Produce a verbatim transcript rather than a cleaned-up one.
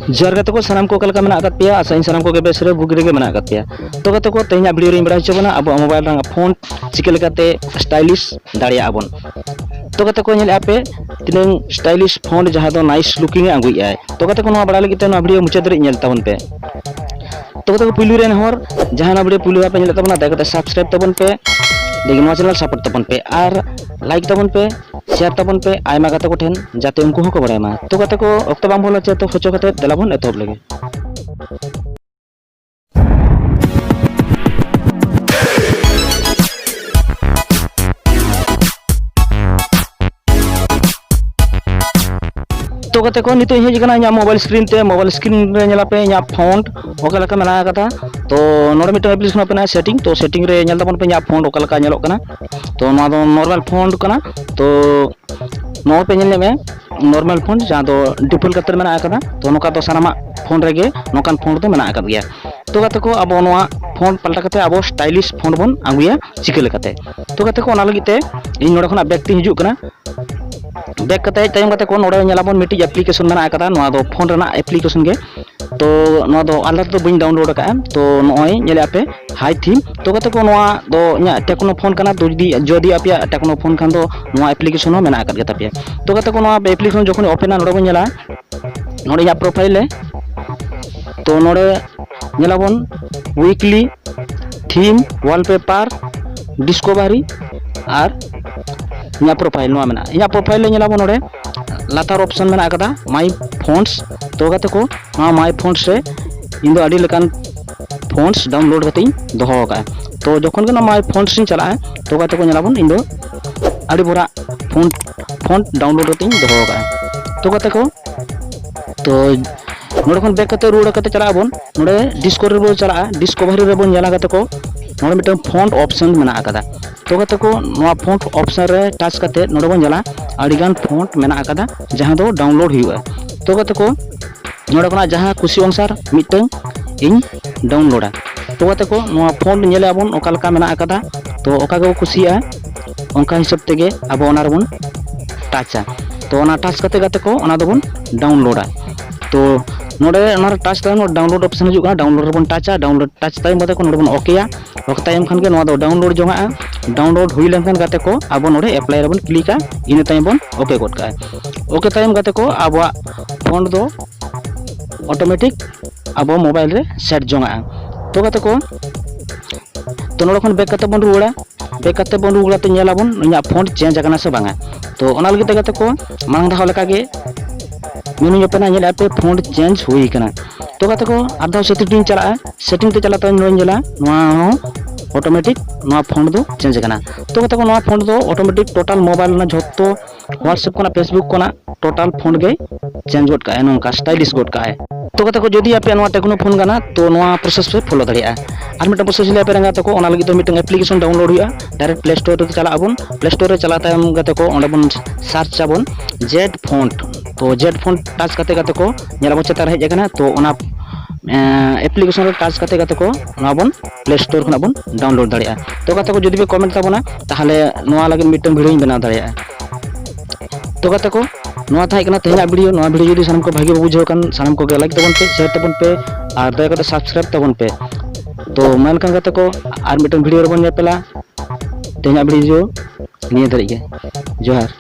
ᱡᱚᱦᱟᱨ ᱜᱟᱛᱮ ᱠᱚ, ᱥᱟᱱᱟᱢ ᱠᱚ ᱚᱠᱟ ᱞᱮᱠᱟ ᱢᱮᱱᱟᱜ ᱟᱠᱟᱫ ᱯᱮᱭᱟ? ᱟᱥᱟ ᱤᱧ ᱥᱟᱱᱟᱢ ᱠᱚᱜᱮ ᱵᱮᱥ ᱨᱮ ᱵᱩᱜᱤ ᱨᱮᱜᱮ ᱢᱮᱱᱟᱜ ᱟᱠᱟᱫ ᱯᱮᱭᱟ᱾ ᱛᱚ ᱜᱟᱛᱮ ᱠᱚ, ᱛᱮᱦᱮᱧᱟᱜ ᱵᱷᱤᱰᱤᱭᱳ ᱨᱮᱧ ᱵᱟᱲᱟᱭ ᱦᱚᱪᱚ ᱵᱚᱱᱟ ᱟᱵᱚᱣᱟᱜ ᱢᱳᱵᱟᱭᱤᱞ ᱨᱮᱱᱟᱜ ᱯᱷᱚᱱᱴ ᱪᱤᱠᱟᱹ ᱞᱮᱠᱟᱛᱮ ᱥᱴᱟᱭᱞᱤᱥ ᱫᱟᱲᱮᱭᱟᱜᱼᱟ ᱵᱚᱱ᱾ ᱛᱚ ᱜᱟᱛᱮ ᱠᱚ, ᱧᱮᱞᱮᱫᱼᱟ ᱯᱮ ᱛᱤᱱᱟᱹᱝ ᱥᱴᱟᱭᱞᱤᱥ ᱯᱷᱚᱱᱴ, ᱡᱟᱦᱟᱸ ᱫᱚ ᱱᱟᱭᱤᱥ ᱞᱩᱠᱤᱝ ᱮ ᱟᱹᱜᱩᱭᱮᱫᱼᱟᱭ᱾ ᱛᱚ ᱜᱟᱛᱮ ᱠᱚ, ᱱᱚᱣᱟ ᱵᱟᱲᱟᱭ ᱞᱟᱹᱜᱤᱫ ᱛᱮ ᱱᱚᱣᱟ ᱵᱷᱤᱰᱤᱭᱳ ᱢᱩᱪᱟᱹᱫ ᱫᱷᱟᱹᱨᱤᱡ ᱧᱮᱞ ᱛᱟᱵᱚᱱ ᱯᱮ᱾ ᱛᱚ ᱜᱟᱛᱮ ᱠᱚ, ᱯᱩᱭᱞᱩ ᱨᱮ ᱱᱮᱦᱚᱨ, ᱡᱟᱦᱟᱸ ᱱᱚᱣᱟ ᱵᱷᱤᱰᱤᱭᱳ ᱯᱩᱭᱞᱩ ᱫᱷᱟᱣ ᱯᱮ ᱧᱮᱞᱮᱫ ᱛᱟᱵᱚᱱᱟ, ᱫᱟᱭᱟ ᱠᱟᱛᱮ ᱥᱟᱵᱥᱠᱨᱟᱭᱤᱵ ᱛᱟᱵᱚᱱ ᱯᱮ, ᱞᱮᱠᱤᱱ ᱱᱚᱣᱟ ᱪᱮᱱᱮᱞ ᱥᱟᱯᱳᱨᱴ ᱛᱟᱵᱚᱱ ᱯᱮ, ᱟᱨ ᱞᱟᱭᱤᱠ ᱛᱟᱵᱚᱱ ᱯᱮ, ᱥᱮᱭᱟᱨ ᱛᱟᱵᱚᱱ ᱯᱮ ᱟᱭᱢᱟ ᱜᱟᱛᱮ ᱠᱚᱴᱷᱮᱱ, ᱡᱟᱛᱮ ᱩᱱᱠᱩ ᱦᱚᱸᱠᱚ ᱵᱟᱲᱟᱭ ᱢᱟ᱾ ᱛᱚ ᱜᱟᱛᱮ ᱠᱚ, ᱚᱠᱛᱚ ᱵᱟᱝ ᱵᱚᱞᱚ ᱦᱚᱪᱚ, ᱛᱚ ᱦᱚᱪᱚ ᱠᱟᱛᱮ ᱫᱮᱞᱟ ᱵᱚᱱ ᱮᱛᱚᱦᱚᱵ ᱞᱮᱜᱮ᱾ ᱛᱚ ᱜᱟᱛᱮ ᱠᱚ, ᱱᱤᱛᱚᱜ ᱤᱧ ᱦᱮᱡ ᱟᱠᱟᱱᱟ ᱤᱧᱟᱹᱜ ᱢᱳᱵᱟᱭᱤᱞ ᱥᱠᱨᱤᱱ ᱛᱮ᱾ ᱢᱳᱵᱟᱭᱤᱞ ᱥᱠᱨᱤᱱ ᱨᱮ ᱧᱮᱞ ᱟᱯᱮ ᱤᱧᱟᱹᱜ ᱯᱷᱚᱱᱴ ᱚᱠᱟ ᱞᱮᱠᱟ ᱢᱮᱱᱟᱜ ᱟᱠᱟᱫᱟ᱾ ᱛᱚ ᱱᱚᱰᱮ ᱢᱤᱫᱴᱟᱝ ᱮᱯᱞᱤᱠᱮᱥᱚᱱ ᱳᱯᱮᱱᱟ, ᱥᱮᱴᱤᱝ᱾ ᱛᱚ ᱥᱮᱴᱤᱝ ᱨᱮ ᱧᱮᱞ ᱛᱟᱵᱚᱱ ᱯᱮ ᱤᱧᱟᱹᱜ ᱯᱷᱚᱱᱴ ᱚᱠᱟ ᱞᱮᱠᱟ ᱧᱮᱞᱚᱜ ᱠᱟᱱᱟ᱾ ᱛᱚ ᱱᱚᱣᱟ ᱫᱚ ᱱᱚᱨᱢᱟᱞ ᱯᱷᱚᱱᱴ ᱠᱟᱱᱟ᱾ ᱛᱚ ᱱᱚᱣᱟ ᱯᱮ ᱧᱮᱞ ᱧᱟᱢᱮᱫᱼᱟ ᱱᱚᱨᱢᱟᱞ ᱯᱷᱚᱱᱴ, ᱡᱟᱦᱟᱸ ᱫᱚ ᱰᱤᱯᱷᱚᱞᱴ ᱠᱟᱛᱮ ᱢᱮᱱᱟᱜ ᱟᱠᱟᱫᱟ᱾ ᱛᱚ ᱱᱚᱝᱠᱟ ᱫᱚ ᱥᱟᱱᱟᱢᱟᱜ ᱯᱷᱳᱱ ᱨᱮᱜᱮ ᱱᱚᱝᱠᱟᱱ ᱯᱷᱚᱱᱴ ᱫᱚ ᱢᱮᱱᱟᱜ ᱟᱠᱟᱫ ᱜᱮᱭᱟ᱾ ᱛᱚ ᱜᱟᱛᱮ ᱠᱚ, ᱟᱵᱚ ᱱᱚᱣᱟ ᱯᱷᱚᱱᱴ ᱯᱟᱞᱴᱟ ᱠᱟᱛᱮ ᱟᱵᱚ ᱥᱴᱟᱭᱞᱤᱥ ᱯᱷᱚᱱᱴ ᱵᱚᱱ ᱟᱹᱜᱩᱭᱟ ᱪᱤᱠᱟᱹ ᱞᱮᱠᱟᱛᱮ? ᱛᱚ ᱜᱟᱛᱮ ᱠᱚ, ᱚᱱᱟ ᱞᱟᱹᱜᱤᱫ ᱛᱮ ᱤᱧ ᱱᱚᱰᱮ ᱠᱷᱚᱱᱟᱜ ᱵᱮᱠ ᱛᱤᱧ ᱦᱤᱡᱩᱜ ᱠᱟᱱᱟ᱾ ᱵᱮᱠ ᱠᱟᱛᱮ ᱦᱮᱡ ᱛᱟᱭᱚᱢ ᱜᱟᱛᱮ ᱠᱚ, ᱱᱚᱰᱮ ᱧᱮᱞᱟᱵᱚᱱ ᱢᱤᱫᱴᱤᱡ ᱮᱯᱞᱤᱠᱮᱥᱚᱱ ᱢᱮᱱᱟᱜ ᱟᱠᱟᱫᱟ, ᱱᱚᱣᱟ ᱫᱚ ᱯᱷᱳᱱ ᱨᱮᱱᱟᱜ ᱮᱯᱞᱤᱠᱮᱥᱚᱱ ᱜᱮ᱾ ᱛᱚ ᱱᱚᱣᱟ ᱫᱚ ᱟᱞᱟᱫᱟ ᱛᱮᱫᱚ ᱵᱟᱹᱧ ᱰᱟᱣᱩᱱᱞᱳᱰ ᱟᱠᱟᱫᱼᱟ᱾ ᱛᱚ ᱱᱚᱜᱼᱚᱭ ᱧᱮᱞᱮᱫᱼᱟ ᱯᱮ ᱦᱟᱭ ᱛᱷᱤᱢ᱾ ᱛᱚ ᱜᱟᱛᱮ ᱠᱚ, ᱱᱚᱣᱟ ᱫᱚ ᱤᱧᱟᱹᱜ ᱴᱮᱠᱱᱳ ᱯᱷᱳᱱ ᱠᱟᱱᱟ᱾ ᱛᱚ ᱡᱩᱫᱤ, ᱡᱩᱫᱤ ᱟᱯᱮᱭᱟᱜ ᱴᱮᱠᱱᱳ ᱯᱷᱳᱱ ᱠᱷᱟᱱ ᱫᱚ ᱱᱚᱣᱟ ᱮᱯᱞᱤᱠᱮᱥᱚᱱ ᱦᱚᱸ ᱢᱮᱱᱟᱜ ᱟᱠᱟᱫ ᱜᱮ ᱛᱟᱯᱮᱭᱟ᱾ ᱛᱚ ᱜᱟᱛᱮ ᱠᱚ, ᱱᱚᱣᱟ ᱮᱯᱞᱤᱠᱮᱥᱚᱱ ᱡᱚᱠᱷᱚᱱ ᱳᱯᱮᱱᱟ, ᱱᱚᱰᱮ ᱵᱚᱱ ᱧᱮᱞᱟ, ᱱᱚᱰᱮ ᱤᱧᱟᱹᱜ ᱯᱨᱚᱯᱷᱟᱭᱤᱞ ᱨᱮ, ᱛᱚ ᱱᱚᱰᱮ ᱧᱮᱞᱟᱵᱚᱱ ᱩᱭᱤᱠᱞᱤ, ᱛᱷᱤᱢ, ᱣᱟᱞᱯᱮᱯᱟᱨ, ᱰᱤᱥᱠᱚᱵᱷᱟᱨᱤ ᱟᱨ ᱤᱧᱟᱹᱜ ᱯᱨᱚᱯᱷᱟᱭᱤᱞ ᱱᱚᱣᱟ ᱢᱮᱱᱟᱜᱼᱟ᱾ ᱤᱧᱟᱹᱜ ᱯᱨᱚᱯᱷᱟᱭᱤᱞ ᱨᱮ ᱧᱮᱞᱟᱵᱚᱱ ᱱᱚᱰᱮ ᱞᱟᱛᱟᱨ ᱚᱯᱥᱚᱱ ᱢᱮᱱᱟᱜ ᱟᱠᱟᱫᱟ ᱢᱟᱭ ᱯᱷᱚᱱᱴᱥ᱾ ᱛᱚ ᱜᱟᱛᱮ ᱠᱚ, ᱱᱚᱣᱟ ᱢᱟᱭ ᱯᱷᱚᱱᱴᱥ ᱨᱮ ᱤᱧ ᱫᱚ ᱟᱹᱰᱤ ᱞᱮᱠᱟᱱ ᱯᱷᱚᱱᱴᱥ ᱰᱟᱣᱩᱱᱞᱳᱰ ᱠᱟᱛᱮ ᱤᱧ ᱫᱚᱦᱚ ᱟᱠᱟᱫᱼᱟ᱾ ᱛᱚ ᱡᱚᱠᱷᱚᱱ ᱜᱮ ᱱᱚᱣᱟ ᱢᱟᱭ ᱯᱷᱚᱱᱴᱥ ᱤᱧ ᱪᱟᱞᱟᱜᱼᱟ, ᱛᱚ ᱜᱟᱛᱮ ᱠᱚ, ᱧᱮᱞᱟᱵᱚᱱ ᱤᱧ ᱫᱚ ᱟᱹᱰᱤ ᱵᱷᱚᱨᱟ ᱯᱷᱚᱱᱴ, ᱯᱷᱚᱱᱴ ᱰᱟᱣᱩᱱᱞᱳᱰ ᱠᱟᱛᱮ ᱤᱧ ᱫᱚᱦᱚ ᱟᱠᱟᱫᱼᱟ᱾ ᱛᱚ ᱜᱟᱛᱮ ᱠᱚ, ᱛᱚ ᱱᱚᱰᱮ ᱠᱷᱚᱱ ᱵᱮᱠ ᱠᱟᱛᱮ ᱨᱩᱣᱟᱹᱲ ᱠᱟᱛᱮ ᱪᱟᱞᱟᱜ ᱟᱵᱚᱱ᱾ ᱱᱚᱰᱮ ᱰᱤᱥᱠᱚᱵᱷᱟᱨᱤ ᱨᱮᱵᱚᱱ ᱪᱟᱞᱟᱜᱼᱟ᱾ ᱰᱤᱥᱠᱚᱵᱷᱟᱨᱤ ᱨᱮᱵᱚᱱ ᱧᱮᱞᱟ ᱜᱟᱛᱮ ᱠᱚ, ᱱᱚᱰᱮ ᱢᱤᱫᱴᱟᱝ ᱯᱷᱚᱱᱴ ᱚᱯᱥᱚᱱ ᱢᱮᱱᱟᱜ ᱟᱠᱟᱫᱟ᱾ ᱛᱚ ᱜᱟᱛᱮ ᱠᱚ, ᱱᱚᱣᱟ ᱯᱷᱚᱱᱴ ᱚᱯᱥᱚᱱ ᱨᱮ ᱴᱟᱪ ᱠᱟᱛᱮ ᱱᱚᱰᱮ ᱵᱚᱱ ᱧᱮᱞᱟ ᱟᱹᱰᱤᱜᱟᱱ ᱯᱷᱚᱱᱴ ᱢᱮᱱᱟᱜ ᱟᱠᱟᱫᱟ, ᱡᱟᱦᱟᱸ ᱫᱚ ᱰᱟᱣᱩᱱᱞᱳᱰ ᱦᱩᱭᱩᱜᱼᱟ᱾ ᱛᱚ ᱜᱟᱛᱮ ᱠᱚ, ᱱᱚᱰᱮ ᱠᱷᱚᱱᱟᱜ ᱡᱟᱦᱟᱸ ᱠᱩᱥᱤ ᱚᱱᱩᱥᱟᱨ ᱢᱤᱫᱴᱟᱝ ᱤᱧ ᱰᱟᱣᱩᱱᱞᱳᱰᱟ᱾ ᱛᱚ ᱜᱟᱛᱮ ᱠᱚ, ᱱᱚᱣᱟ ᱯᱷᱚᱱᱴ ᱧᱮᱞᱮᱫ ᱟᱵᱚᱱ ᱚᱠᱟ ᱞᱮᱠᱟ ᱢᱮᱱᱟᱜ ᱟᱠᱟᱫᱟ᱾ ᱛᱚ ᱚᱠᱟ ᱜᱮᱵᱚ ᱠᱩᱥᱤᱭᱟᱜᱼᱟ, ᱚᱱᱠᱟ ᱦᱤᱥᱟᱹᱵ ᱛᱮᱜᱮ ᱟᱵᱚ ᱚᱱᱟ ᱨᱮᱵᱚᱱ ᱴᱟᱪᱟ᱾ ᱛᱚ ᱚᱱᱟ ᱴᱟᱪ ᱠᱟᱛᱮ ᱜᱟᱛᱮ ᱠᱚ, ᱚᱱᱟ ᱫᱚᱵᱚᱱ ᱰᱟᱣᱩᱱᱞᱳᱰᱟ᱾ ᱛᱚ ᱱᱚᱰᱮ ᱚᱱᱟ ᱨᱮ touch ᱛᱟᱭᱚᱢ ᱱᱚᱰᱮ download option ᱦᱤᱡᱩᱜ ᱠᱟᱱᱟ, download ᱨᱮᱵᱚᱱ touchᱟ᱾ Download touch ᱛᱟᱭᱚᱢ ᱜᱟᱛᱮ ᱠᱚ ᱱᱚᱰᱮ ᱵᱚᱱ ᱳᱠᱮᱭᱟ᱾ ᱳᱠᱮ ᱛᱟᱭᱚᱢ ᱠᱷᱟᱱ ᱜᱮ ᱱᱚᱣᱟ ᱫᱚ download ᱡᱚᱝᱟᱜᱼᱟ᱾ Download ᱦᱩᱭ ᱞᱮᱱᱠᱷᱟᱱ ᱜᱟᱛᱮ ᱠᱚ ᱟᱵᱚ ᱱᱚᱰᱮ apply ᱨᱮᱵᱚᱱ ᱠᱞᱤᱠᱟ, ᱤᱱᱟᱹ ᱛᱟᱭᱚᱢ ᱵᱚᱱ ᱳᱠᱮ ᱜᱚᱫ ᱠᱟᱜᱼᱟ᱾ ᱳᱠᱮ ᱛᱟᱭᱚᱢ ᱜᱟᱛᱮ ᱠᱚ ᱟᱵᱚᱣᱟᱜ ᱯᱷᱚᱱᱴ ᱫᱚ automatic ᱟᱵᱚ ᱢᱳᱵᱟᱭᱤᱞ ᱨᱮ ᱥᱮᱴ ᱡᱚᱝᱟᱜᱼᱟ᱾ ᱛᱚ ᱜᱟᱛᱮ ᱠᱚ, ᱛᱚ ᱱᱚᱰᱮ ᱠᱷᱚᱱ ᱵᱮᱠ ᱠᱟᱛᱮ ᱵᱚᱱ ᱨᱩᱣᱟᱹᱲᱟ᱾ ᱵᱮᱠ ᱠᱟᱛᱮ ᱵᱚᱱ ᱨᱩᱣᱟᱹᱲᱟ, ᱛᱚ ᱧᱮᱞᱟᱵᱚᱱ ᱤᱧᱟᱹᱜ ᱯᱷᱚᱱᱴ ᱪᱮᱧᱡᱽ ᱟᱠᱟᱱᱟ ᱥᱮ ᱵᱟᱝᱟ᱾ ᱛᱚ ᱚᱱᱟ ᱞᱟᱹᱜᱤᱫ ᱛᱮ ᱜᱟᱛᱮ ᱠᱚ, ᱢᱟᱲᱟᱝ ᱫᱷᱟᱣ ᱞᱮᱠᱟᱜᱮ ᱢᱮᱱᱩ ᱧᱮᱯᱮᱞᱟ, ᱧᱮᱞᱮᱫᱼᱟ ᱯᱮ ᱯᱷᱚᱱᱴ ᱪᱮᱧᱡᱽ ᱦᱩᱭ ᱟᱠᱟᱱᱟ᱾ ᱛᱚ ᱜᱟᱛᱮ ᱠᱚ, ᱟᱨ ᱫᱷᱟᱣ ᱥᱮᱴᱤᱝ ᱤᱧ ᱪᱟᱞᱟᱜᱼᱟ᱾ ᱥᱮᱴᱤᱝ ᱛᱮ ᱪᱟᱞᱟᱜ ᱛᱟᱭᱚᱢ ᱱᱚᱰᱮᱧ ᱧᱮᱞᱟ, ᱱᱚᱣᱟ ᱦᱚᱸ ᱚᱴᱳᱢᱮᱴᱤᱠ ᱱᱚᱣᱟ ᱯᱷᱚᱱᱴ ᱫᱚ ᱪᱮᱧᱡᱽ ᱟᱠᱟᱱᱟ᱾ ᱛᱚ ᱜᱟᱛᱮ ᱠᱚ, ᱱᱚᱣᱟ ᱯᱷᱚᱱᱴ ᱫᱚ ᱚᱴᱳᱢᱮᱴᱤᱠ ᱴᱳᱴᱟᱞ ᱢᱳᱵᱟᱭᱤᱞ ᱨᱮᱱᱟᱜ ᱡᱷᱚᱛᱚ WhatsApp ᱠᱷᱚᱱᱟᱜ, Facebook ᱠᱷᱚᱱᱟᱜ ᱴᱳᱴᱟᱞ ᱯᱷᱚᱱᱴ ᱜᱮ ᱪᱮᱧᱡᱽ ᱜᱚᱫ ᱠᱟᱜᱼᱟᱭ, ᱱᱚᱝᱠᱟ ᱥᱴᱟᱭᱞᱤᱥ ᱜᱚᱫ ᱠᱟᱜᱼᱟᱭ᱾ ᱛᱚ ᱜᱟᱛᱮ ᱠᱚ, ᱡᱩᱫᱤ ᱟᱯᱮᱭᱟᱜ ᱱᱚᱣᱟ ᱴᱮᱠᱱᱳ ᱯᱷᱳᱱ ᱠᱟᱱᱟ, ᱛᱚ ᱱᱚᱣᱟ ᱯᱨᱚᱥᱮᱥ ᱯᱮ ᱯᱷᱳᱞᱳ ᱫᱟᱲᱮᱭᱟᱜᱼᱟ᱾ ᱟᱨ ᱢᱤᱫᱴᱟᱝ ᱯᱨᱚᱥᱮᱥ ᱞᱟᱹᱭ ᱟᱯᱮ ᱜᱟᱛᱮ ᱠᱚ, ᱚᱱᱟ ᱞᱟᱹᱜᱤᱫ ᱫᱚ ᱢᱤᱫᱴᱟᱝ ᱮᱯᱞᱤᱠᱮᱥᱚᱱ ᱰᱟᱣᱩᱱᱞᱳᱰ ᱦᱩᱭᱩᱜᱼᱟ᱾ ᱰᱟᱭᱨᱮᱠᱴ ᱯᱞᱮ ᱥᱴᱳᱨ ᱨᱮ ᱪᱟᱞᱟᱜ ᱟᱵᱚᱱ᱾ ᱯᱞᱮ ᱥᱴᱳᱨ ᱨᱮ ᱪᱟᱞᱟᱣ ᱛᱟᱭᱚᱢ ᱜᱟᱛᱮ ᱠᱚ, ᱚᱸᱰᱮ ᱵᱚᱱ ᱥᱟᱨᱪ ᱟᱵᱚᱱ ᱡᱮᱴ ᱯᱷᱚᱱᱴ᱾ ᱛᱚ ᱡᱮᱴ ᱯᱷᱚᱱᱴ ᱴᱟᱪ ᱠᱟᱛᱮ ᱜᱟᱛᱮ ᱠᱚ, ᱧᱮᱞ ᱟᱵᱚᱱ ᱪᱮᱛᱟᱱ ᱨᱮ ᱦᱮᱡ ᱟᱠᱟᱱᱟ᱾ ᱛᱚ ᱚᱱᱟ ᱮᱯᱞᱤᱠᱮᱥᱚᱱ ᱨᱮ ᱴᱟᱪ ᱠᱟᱛᱮ ᱜᱟᱛᱮ ᱠᱚ, ᱱᱚᱣᱟ ᱵᱚᱱ ᱯᱞᱮ ᱥᱴᱳᱨ ᱠᱷᱚᱱᱟᱜ ᱵᱚᱱ ᱰᱟᱣᱩᱱᱞᱳᱰ ᱫᱟᱲᱮᱭᱟᱜᱼᱟ᱾ ᱛᱚ ᱜᱟᱛᱮ ᱠᱚ, ᱡᱩᱫᱤ ᱯᱮ ᱠᱚᱢᱮᱱᱴ ᱛᱟᱵᱚᱱᱟ, ᱛᱟᱦᱚᱞᱮ ᱱᱚᱣᱟ ᱞᱟᱹᱜᱤᱫ ᱢᱤᱫᱴᱟᱝ ᱵᱷᱤᱰᱤᱭᱳᱧ ᱵᱮᱱᱟᱣ ᱫᱟᱲᱮᱭᱟᱜᱼᱟ᱾ ᱛᱚ ᱜᱟᱛᱮ ᱠᱚ, ᱱᱚᱣᱟ ᱛᱟᱦᱮᱸ ᱠᱟᱱᱟ ᱛᱮᱦᱮᱧᱟᱜ ᱵᱷᱤᱰᱤᱭᱳ᱾ ᱱᱚᱣᱟ ᱵᱷᱤᱰᱤᱭᱳ ᱡᱩᱫᱤ ᱥᱟᱱᱟᱢ ᱠᱚ ᱵᱷᱟᱜᱮ ᱯᱮ ᱵᱩᱡᱷᱟᱹᱣ ᱠᱷᱟᱱ, ᱥᱟᱱᱟᱢ ᱠᱚᱜᱮ ᱞᱟᱭᱤᱠ ᱛᱟᱵᱚᱱ ᱯᱮ, ᱥᱮᱭᱟᱨ ᱛᱟᱵᱚᱱ ᱯᱮ, ᱟᱨ ᱫᱟᱭᱟ ᱠᱟᱛᱮ ᱥᱟᱵᱥᱠᱨᱟᱭᱤᱵ ᱛᱟᱵᱚᱱ ᱯᱮ᱾ ᱛᱚ ᱢᱟ ᱮᱱᱠᱷᱟᱱ ᱜᱟᱛᱮ ᱠᱚ, ᱟᱨ ᱢᱤᱫᱴᱟᱝ ᱵᱷᱤᱰᱤᱭᱳ ᱨᱮᱵᱚᱱ ᱧᱮᱯᱮᱞᱟ᱾ ᱛᱮᱦᱮᱧᱟᱜ ᱵᱷᱤᱰᱤᱭᱳ ᱱᱤᱭᱟᱹ ᱫᱷᱟᱹᱨᱤᱡ ᱜᱮ᱾ ᱡᱚᱦᱟᱨ᱾